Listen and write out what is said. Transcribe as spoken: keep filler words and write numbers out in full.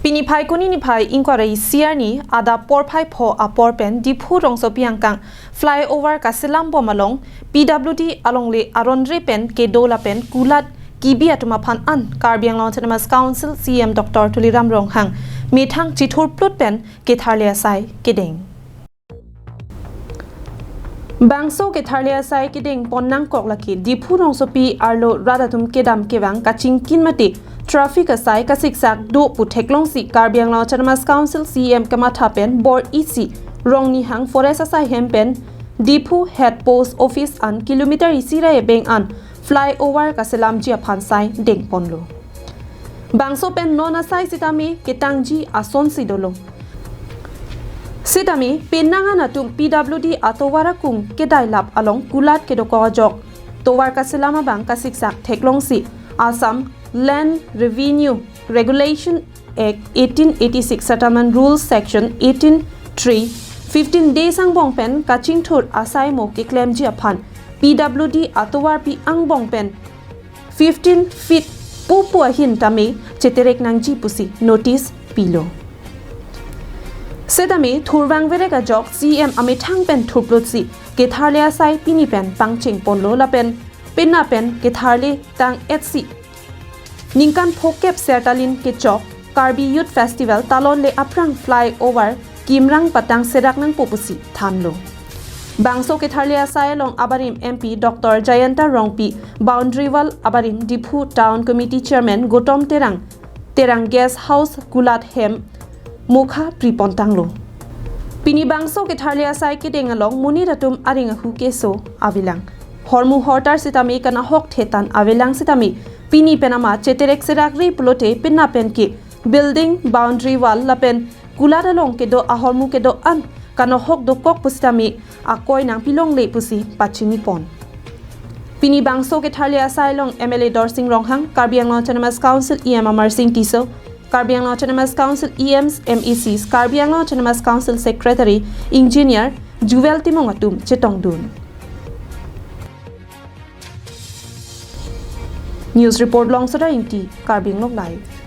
Pini Phaikuni niphai ingkoi ra isi arni adap porphai pho apor pen Diphu rongsopi angkang flyover kaselam bom along P W D alongle aron re pen kedo lapen kulat kebi atum aphan an Karbi Anglong Autonomous Council C E M Doctor Tuliram Ronghang methang chithurplut pen ketharli asai kedeng. Bangso ketharli asai kedeng pon nangkok lake Diphu rongsopi arlo rat atum kedam kevang kachingkin mate traffic asai kasiksak do pu theklongsi Karbi Anglong Autonomous Council C E M kamatha pen bor isi Rongnihang Forest asai hem pen Diphu Head Post Office an kilometer isi ra ebeng an flyover kaselamji aphan sai dengponlo. Bangso pen non asai sitame ketangji asonsi dolo. Sitame penang an atum P W D atovar akung kedai lap along kulat kedokok ajok tovar kaselam abang kasiksak theklongsi Assam Land Revenue Regulation Act eighteen eighty-six Settlement Rules Section eighteen three fifteen days angbong pen kachingthur asai mo keklemji aphan P W D atovarpi angbong pen fifteen feet pupu ahin tame cheterek nangji pusi notice pilo. Setame thurvang verek ajok C E M amethang pen thurplutsi ketharli asai pini pen pangcheng ponlo lapen penap pen ketharli tang etsi ningkan phokep sertalin kechok Karbi Youth Festival talonle aphrang flyover kimrang patang serak nangpo pusi thanlo. Bangso ketharli asai along abarim M P Doctor Jayanta Rongpi, Boundary Wall abarim Diphu Town Committee Chairman Gautam Terang, Terang Guest House kulat hem mokha pripontanglo. Pini bangso ketharli asai kedeng along monit atum aring ahu keso avelang. Hormu hortar sitame kanahok thetan avelang sitame pini pen ama cheterek serak re pulote penap pen ke building, boundary wall lapen kulat along kedo ahormu kedo an kanahok dokok pusitame akoi nangpilongle pusi pachini pon. Pini bangso ketharli asai along M L A Dorsing Ronghang, Karbi Anglong Autonomous Council E M Amarsing Tisso, Karbi Anglong Autonomous Council E Ms, M A Cs, Karbi Anglong Autonomous Council Secretary Engineer Jewel Timung atum chetongdun. News report Longsoda Ingti, Karbi Anglong Live.